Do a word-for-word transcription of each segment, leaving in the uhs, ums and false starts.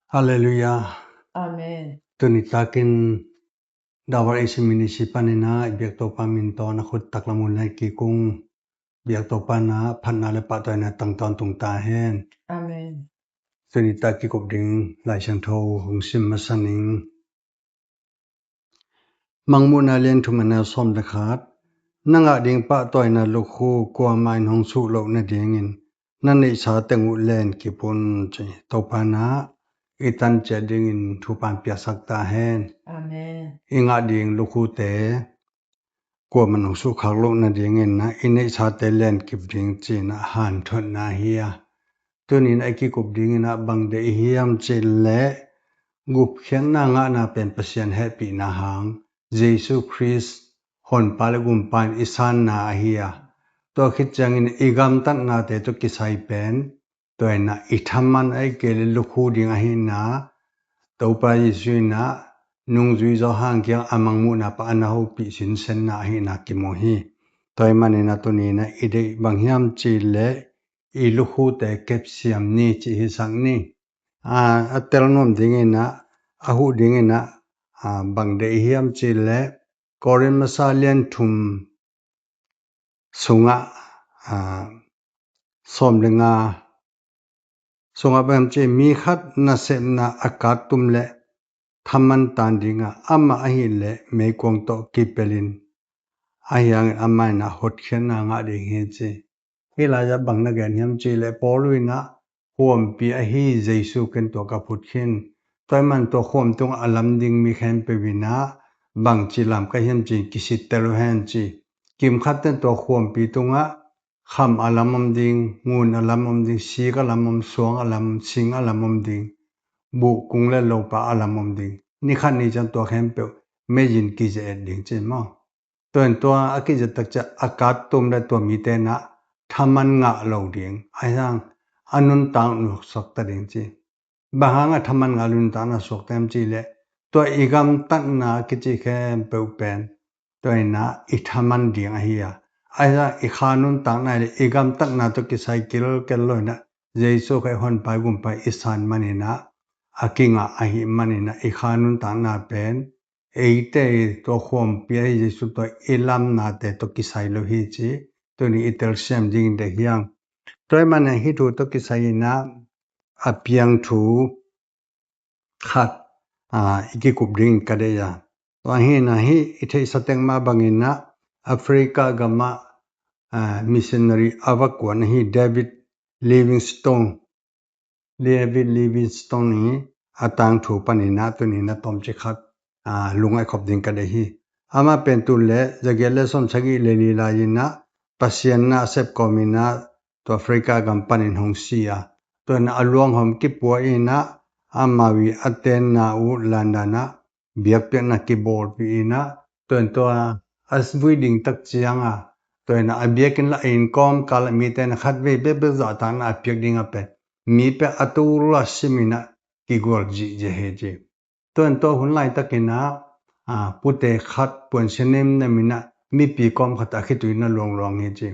Halleluiah. Amen. Tuni takin Dawar Asia Ministry panin ah i biak Topa min tawh na khut taklam un lai kikung biak Topa na phatna le pahtawina tang tawntung ta hen. Amen. Tuni tak kikup ding Lai Siangtho hong sim masa ning. Mangmuhna lian thum a neu sawm le khat. Na ngah ding pahtawina lukhu kuamah in hong suh loh nadingin na neihsa teng uh len kip un, ci. Topa na i tan ciat dingin thupha piaksak ta hen. Amen. I ngah ding lukhute kuamah in hong suhkhak loh nadingin na i neihsate len kip ding, ci-in ah hanthotna hi a. Tuni-in ah i kikup dingin ah bang deih i hiam cih leh gupkhiatna ngahna pen Pasian hehpihna hang, Jesu Khrist Honpa le Gumpa in i sanna ahi a. Tua khit ciangin i gamtatnate tawh kisai pen, tua in ah i thaman ahih kei leh lukhu ding ahihna, Topa Jesu in ah nungzui Johan kiang a Mangmuhna pan a na hopih sinsenna ahihna kimu hi. Tua ahih manin ah tuni-in ah i deih bang hiam cih leh i lukhute kepsiam ni, cih hisak ni. A, a tel nuam dingin ah, a huh dingin ah, a, bang deih i hiam cih leh Korin masa lian thum sungah, a, sawm le nga sungah bang hiam cih leh mi khat nasepna a kattum leh thaman tan ding a, amah ahih leh meikuang tawh kipelin, ahi hangin amah in ah hotkhiatna ngah ding hi, ci. Hih lai-ah bang na gen hiam cih leh Paul in ah khuampi ahi Jesu ken tua ka phut khin. Tua ahih manin tua khuam tungah a lam ding mi khempeuh in ah bangci lam ka hiam ci-in kisittel uh hen, ci. Kimkhat ten tua khuampi tungah kham a lam om ding, ngun a lam om ding, sik a lam om, suang a lam om, sing a lam om ding, buh kung le lopa a lam om ding. Ni khat ni ciang tua khempeuh mei-in kizia-et ding, ci maw. Tua in tua a kizia tak ciang a kattum le tua mite in ah thaman ngah lo ding, ahi hang a nuntak nuaksak ta ding, ci. Bang hangah thaman ngah nuntakna suak ta hiam cih leh tua i gamtatna kici khempeuh pen tua in ah i thaman ding ahi a. Ahi hang i kha nuntakna le i gamtatna tawh kisai kilkel lo in ah Jesu Khrih Honpa Gumpa i san manin ah a kingah ahih manin ah i kha nuntakna pen eite tua khuampi ahi Jesu tawh i lamnate tawh kisai lo hi, ci. Tuni i telsiam dingin deih hi hang. Tua ahih manin ah hih thu tawh kisai in ah a piang thu khat, a, i kikup dingin ka deih a. Tua hi-in ah hih i theihsa tek mah bangin ah Africa gamah, a, missionary a va kuan ahi David Livingstone, David Livingstone i a tangthu panin ah tuni-in ah tawmcik khat, a, lungngaih khop ding ka deih hi. Amah pen tu leh zagiat le sawmsagih le li lai-in ah Pasian na a sep kawmin ah tua Africa gam panin hong si a. Tua in ah a luanghawm kipua in ah amau i a tenna uh London ah biakpiakna kibawlpih in ah, tua in tua a vui ding tak ciang a, tua in ah a biakinn lah a inn kawmkal ah mite in ah khatvei bekbek zahtakna a piak ding a pen mi pen a tul a sim in ah kigual zihziah hi, ci. Tua in tua hun laitakin ah, a, pute khat puansia nemnem in ah mipi kawm khat ah khitui in ah luangluang hi, ci.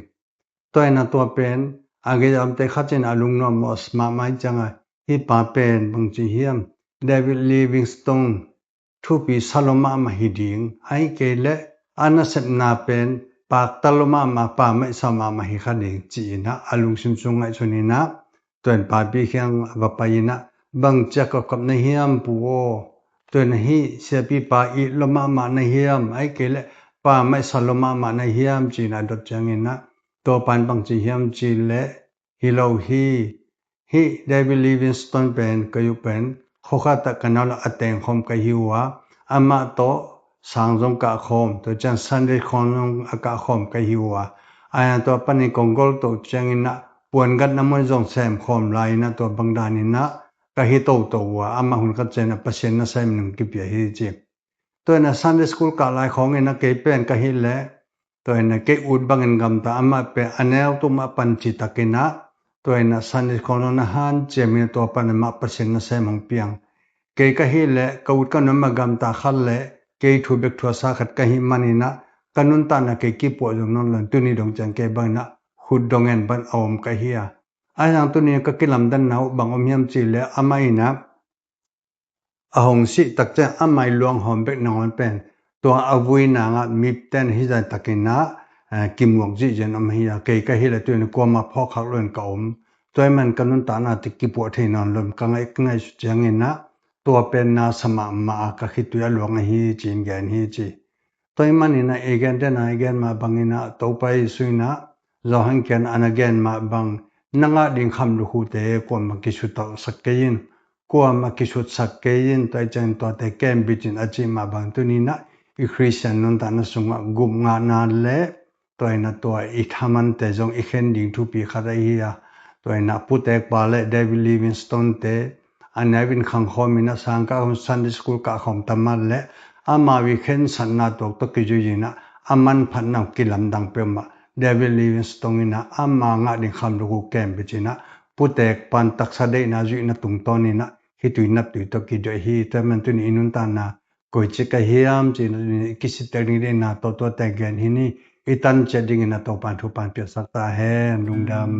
Tua in ah tua pen a gei a omte khat in a lungnuam mawh mahmah ciang a, hih pa pen bangci hiam, David Livingstone thupi sa lua mahmah hi ding, ahih kei leh a nasepna pen pakta lua mahmah, pammaih sa mahmah hi kha ding, ci-in ah a lungsim sung ngaihsun in ah, tua in papi kiang a va pai in ah, bang ciang kapkap na hiam pu aw? Tua in ah hih siapipa it lua mahmah na hiam, ahih kei leh pammaih sa lua mahmah na hiam, ci-in ah a dot ciangin ah, tua pa in bangci hiam cih leh, hi lo hi. Hih David Livingstone pen ka yu pen khua khat ah ka nau lah a tengkhawm ka hi uh a, amah tawh sang zong kah khawm, tua ciang Sunday school zong a kah khawm ka hi uh a, a, tua panin kong gol to ciangin ah puangatna mun zong sem khawm lai in ah tua bang dan in ah ka hi toto uh a, amah hun khat ciang ah Pasian nasem in hong kipia hi, ci. Tua in ah Sunday school kah lai khawngin ah kei pen ka hih leh, tua in ah kei ut bangin gamta, amah pen a neu tum a pan citakin ah, tua in ah Sunday school na hanciam in ah tua pan amah Pasian nasem hong piang. Kei ka hih leh ka ut ka nuam a gamta khat leh kei thu bek thuasa khat ka hih manin ah ka nuntakna kei kipuah zong nawn lo in, tuni dong ciang kei bangin ah khut dong en bang a om ka hi a. Ahi zong tuni ka kilamdanna uh bang om hiam cih leh amah in ah a hong sih tak ciang amah i luanghawm bek nangawn pen tua a vui nangah mipten hi zai takinah kimuak zihzian om hi a, kei ka hi le tuin kuamah phawk khak loin ka om. Tua i man ka nuntakna te kipuah thei nawn lom ka ngaih ka ngaihsut cianginah tua pen na sa mahmah a ka khitui a luang ahi ci-in gen hi ci. Tua i maninah i gentena i gen mah banginah Topa Jesu inah Johan kian ana gen mah bang na ngah ding khamlukhu te kuamah kisutauhsak kei in, kuamah kisutsak kei in, tua i ciangin tuate kem bicin a cih mah bang tuninah i Khristian nuntakna sungah gup ngahna le tua inah tua i thamante zong i khen ding thupi khat ahi a, tua inah putekpa le David Livingstone te a neu in khangkhawm inah sangkah hun Sunday school kahkhawm tamat le amau i khensatna tuak tawh kizuizinah a manphatna uh kilamdang peuhmah David Livingstone inah ama ngah ding khamlukhu kem bicinah putekpan taksa deihna zuihna tungtawn inah khitui naptui tawh kiduai hi. Tua man tuni i nuntakna koici ka hiam ci i kisitel ding dihna tawh tuate gen hi ni. I tan ciat dingin a Topan thupan piaksak ta hen. Lungdam.